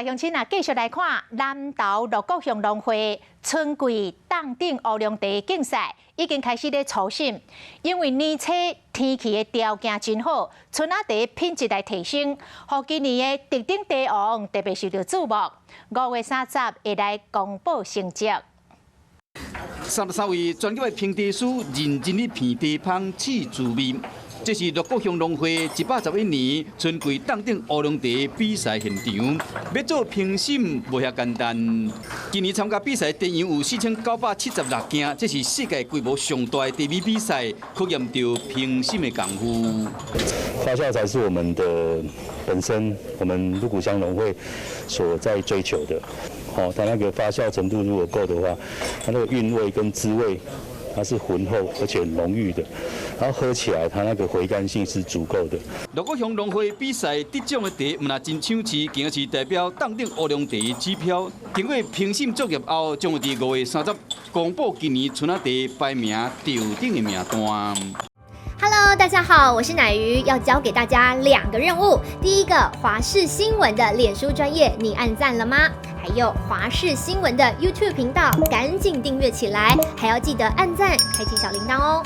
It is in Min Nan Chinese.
來鄉親啊，繼續來看南投鹿谷鄉農會春季凍頂烏龍茶競賽已經開始咧初審，因為年初天氣的條件真好，春仔茶品質來提升，予今年的特等茶王特別受到矚目。5月30會來公布成績。33位專業的評茶師認真咧品茶芳試滋味。這是鹿谷鄉農會111年春季凍頂烏龍茶比賽現場，欲做評審無遐簡單。今年參加比賽茶園有4976間，這是世界規模上大的茶米比賽，考驗著評審的功夫。發酵才是我們的本身，我們鹿谷鄉農會所在追求的。好，它那個發酵程度如果夠的話，它那個韻味跟滋味，它是渾厚而且濃郁的，然後喝起來它那個回甘性是足夠的。鹿谷鄉農會比賽得獎的茶，毋但真搶市，更是代表凍頂烏龍茶的指標。經過評審作業後，將會佇5月30公布今年春仔茶排名頭等的名單。 Hello，大家好，我是奶魚，要交給大家兩個任務。第一個，華視新聞的臉書專頁，你按讚了嗎？還有華視新聞的 YouTube 頻道，趕緊訂閱起來，還要記得按讚，開啟小鈴鐺哦。